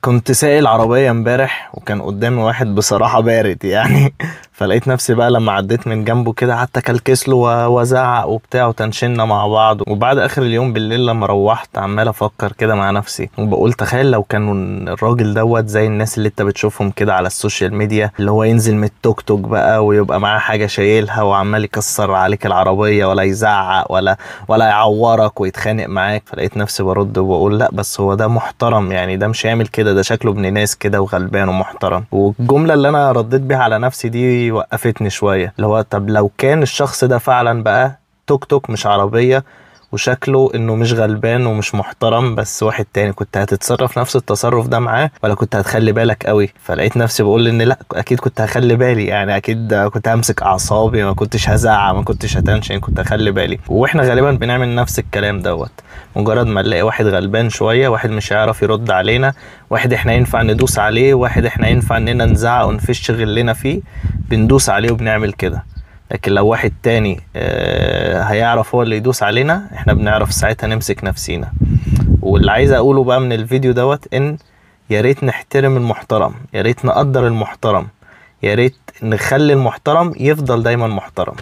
كنت سايق العربية امبارح وكان قدامي واحد بصراحة بارد يعني فلقيت نفسي بقى لما عديت من جنبه كده قعدت اكلكس له وازعق وبتاع وتنشنا مع بعض. وبعد اخر اليوم بالليل لما روحت عمال افكر كده مع نفسي وبقول تخيل لو كان الراجل دوت زي الناس اللي انت بتشوفهم كده على ال social media، اللي هو ينزل من التوك توك بقى ويبقى معاه حاجة شايلها وعمال يكسر عليك العربية ولا يزعق ولا يعورك ويتخانق معاك. فلقيت نفسي برد وبقول لا، بس هو ده محترم يعني، ده مش هيعمل كده، ده شكله ابن ناس كده وغلبان ومحترم. والجملة اللي انا رديت بيها على نفسي دي وقفتني شوية، اللي هو طب لو كان الشخص ده فعلا بقى توك توك مش عربية وشكله انه مش غلبان ومش محترم بس واحد تاني، كنت هتتصرف نفس التصرف ده معاه ولا كنت هتخلي بالك قوي؟ فلقيت نفسي بقول ان لا، اكيد كنت هخلي بالي يعني، اكيد كنت همسك اعصابي، ما كنتش هزعق، ما كنتش هتنشن، كنت هخلي بالي. واحنا غالبا بنعمل نفس الكلام دوت، مجرد ما نلاقي واحد غلبان شوية، واحد مش هيعرف يرد علينا، واحد احنا ينفع ندوس عليه، واحد احنا ينفع اننا نزعق ونفش غلنا فيه، بندوس عليه وبنعمل كده. لكن لو واحد تاني هيعرف هو اللي يدوس علينا، احنا بنعرف ساعتها نمسك نفسينا. واللي عايز اقوله بقى من الفيديو دوت ان يا ريت نحترم المحترم، يا ريت نقدر المحترم، يا ريت نخلي المحترم يفضل دايما محترم.